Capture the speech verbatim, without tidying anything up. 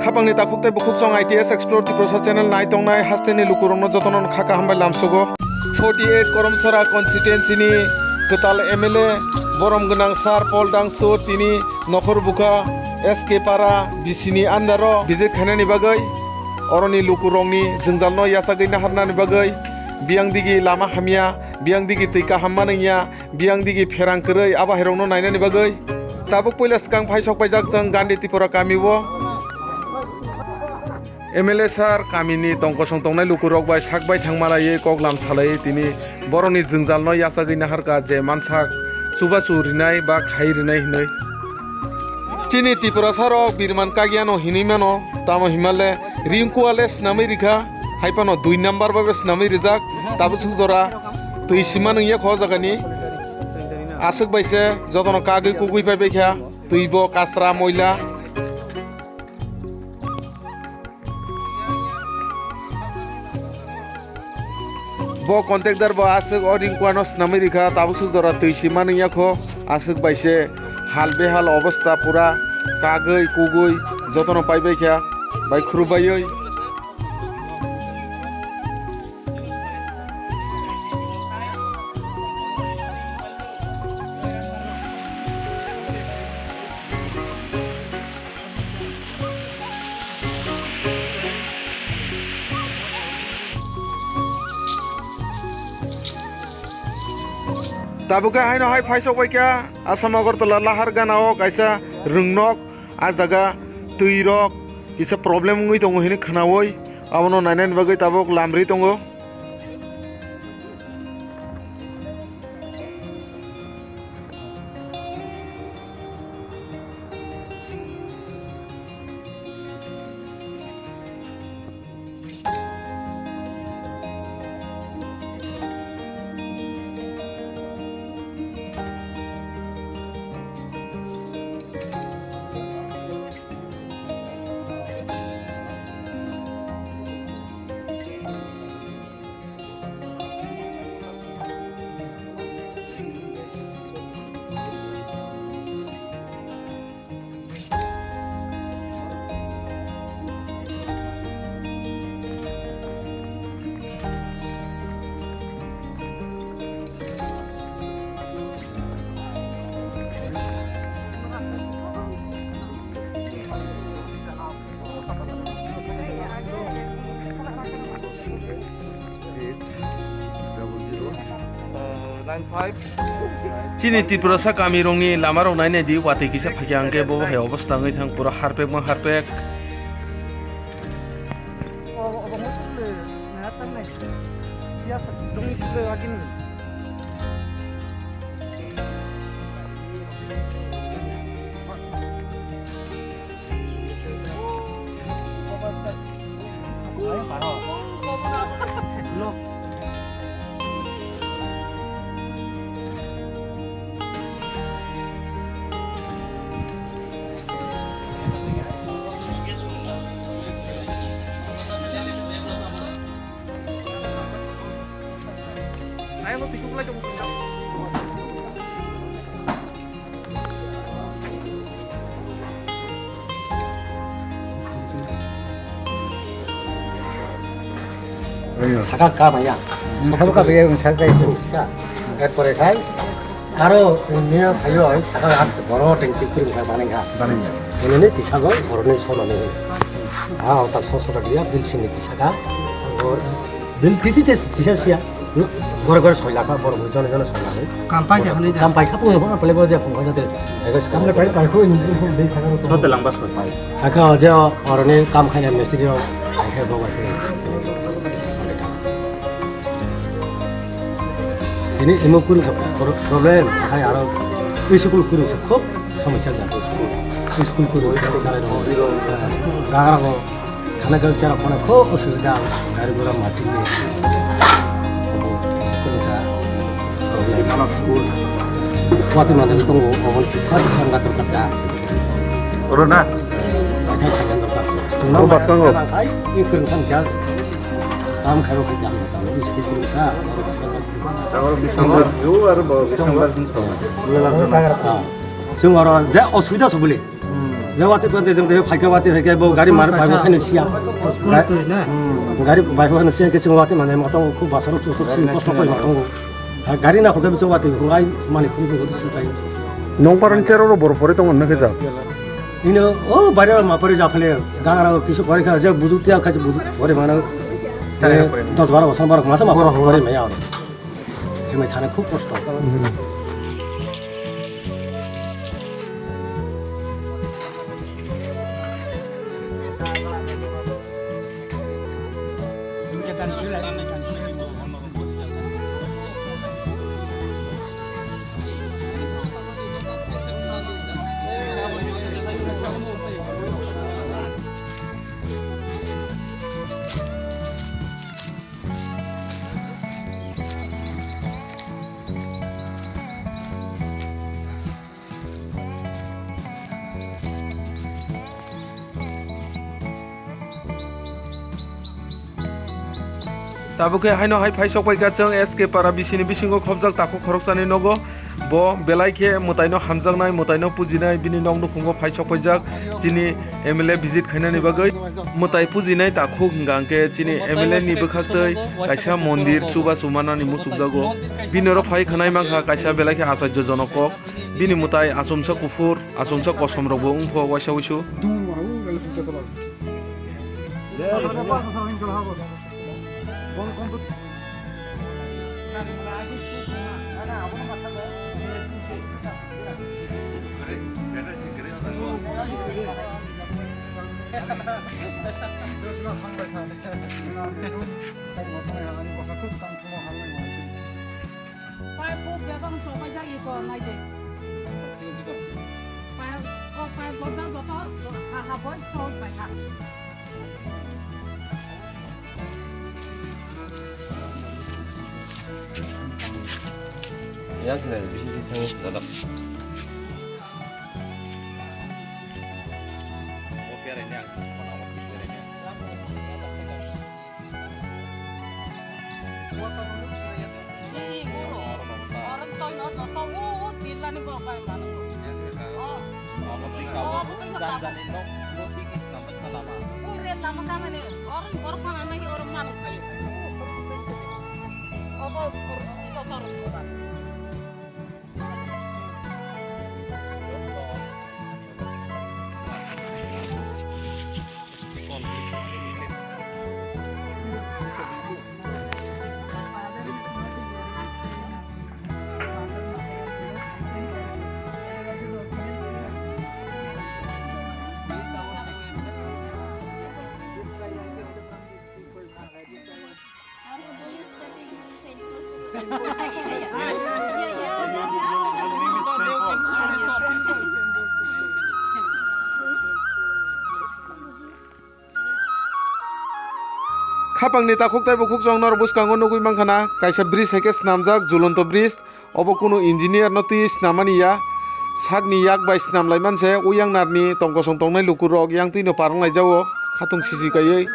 Hapangni takhuk tei bukhuk chwng I T S Explore Tiprasa channel nai tongnai hasteni lukurokno jotono kha kaham bai lamsogo. Forty eight Koromsara constituency ni kwtal M L A borom gwnang Sir Paul Dangsu tini nokhor bukha S K Para B C ni under o visit khainani bagwi, oroni lukurokni jwngjalno yachagwi naharnani bagwi, biyang digi lama hamya, biyang digi twi kaham manwngya, biyang digi pherang kwrwi abo hairokno nainani bagwi. Tabuk puila swkang phai sok paijak chwng Gandhi Tripura kami o. M L A sir kamini tongkosong tongnai lukurok bai sak bai thang malaiwi kok lam salaiwi tini borokni jwngjalno yachagwi naharkha je mansak chubachu rinai ba khai rinai hinwi. Chini Tiprasa rok birman kagiano hinwi mano, tamo hinmale Rinku ale swnamwi rikha, hai phano dui number bai bo swnamwi rijak, tabuk suk jora twi sima nungya kho o jagani. Aswk bai se jotono kagwi kugwi phaibaikha, twi bo kasra moila. Bo contractor bo aswk o ring kuano swnamwi rikha, tabuk suk jora twi sima nungya kho, aswk bai se hal behal obostha pura kagwi kugwi jotono paibaikha bai khurubaiwi. Tabuk khe haino hai phaisok bai kha Assam Agartala lahar gana o kaisa rwngnok, ah jaga twi rok kisa problem wngwi tongo hinwi khwnawi, abono nainani bagwi tabuk lamri tongo. Chini Tiprasa kamirokni lamarok nainai di, watwi kisa phaikha hwnkhe bo hai obostha wngwi thang, pura harpek ma harpek. Saka ka maya. Saka ka maya, saka ka isu. Ka. Erpore khai. Aro niya khayo hai saka hat boro tengki kuri kha banai kha. Banai kha. Ini ni tisa go boro ni sono ni. Ah, otak so so dia bil sini tisa ka. Bil titi tes tisa sia. Gore gore soi lakha, borok jone jone soi lakha. Kampai khe hwnwi da. Kampai kha, phungo phungo pele bo je phungo jate. Ego kamle pai pai kho in in dei thang ro. Sote langba soi pai. Hakha o je oroni kam khaina mistri rok, ai khe bo bai khe. Ini imo kuru problem, hai aro school kuru khub somosya jago. School kuru sa raga rago. Thana khe chera khona kho osubida, gari gura mati ni. Obo kungsa problem. Mano school. Wati mata tongo, obo sar sar gator kata. Oro na? Bathai khaina dorkar. Obo baskango. Khai, i kung thang ja. Tam khai ro khai ja. School kungsa. Oro baskango. Jo aro bo baskango. Ah. Sung oro ja osubida subuli. Hmm. Jawati pante jeng de phaika wati phaika bo gari mar bai khaini siya. School twi na? Hmm, gari bai khaini siya ke chungo wati mane matang khub basaro tu tu si kosto koi matang. Ha, gari na khoke bichong wati hungai mani khub khub si pai. Nong paran chero ro bor pore tong na ke ja. Ino o bare ma pare ja phale gangra kisu pore kha je budu tiya kha je budu pore mana. Tare pore. Dos baro bosor baro masa ma pore maya. Himai thana khub kosto. Tabuk khe haino hai phai sok pai kha chwng S K para bisini bisingo khopjak takhuk khoroksani nogo. Bo belai khe mwtaino hamjaknai, mwtaino pujinai, bini nok nukhungo phai sok paijak chini M L A visit khainani bagwi. Mwtai pujinai takhuk hwnkha hwnkhe chini M L A ni bwkhaktwi kaisa mondir chubachu manani muchukjago. Bini oro phai khwnai mankha kaisa belai khe achaijo jonok kok. Bini mwtai achomsa kuphur, achomsa kosom rokbo wngkho waisa wuisu. Pipe bo bebak chokaijak iko nai de. Pipe, o pipe bo jak joto ha ha boi choi pai ha. Yang kena bisi di tang dalam. Khapangni takhuk tei bukhuk chwng norok bwskango nugwi mankha na, kaisa bridge hai khe swnamjak, jhulonto bridge. Obo kunu engineer no twi snamani ya, sakni yak bai snam lai man se, uyang narni tongkosong tongnai lukurok yang twi no parwng lai jago, khatung siji kaiwi.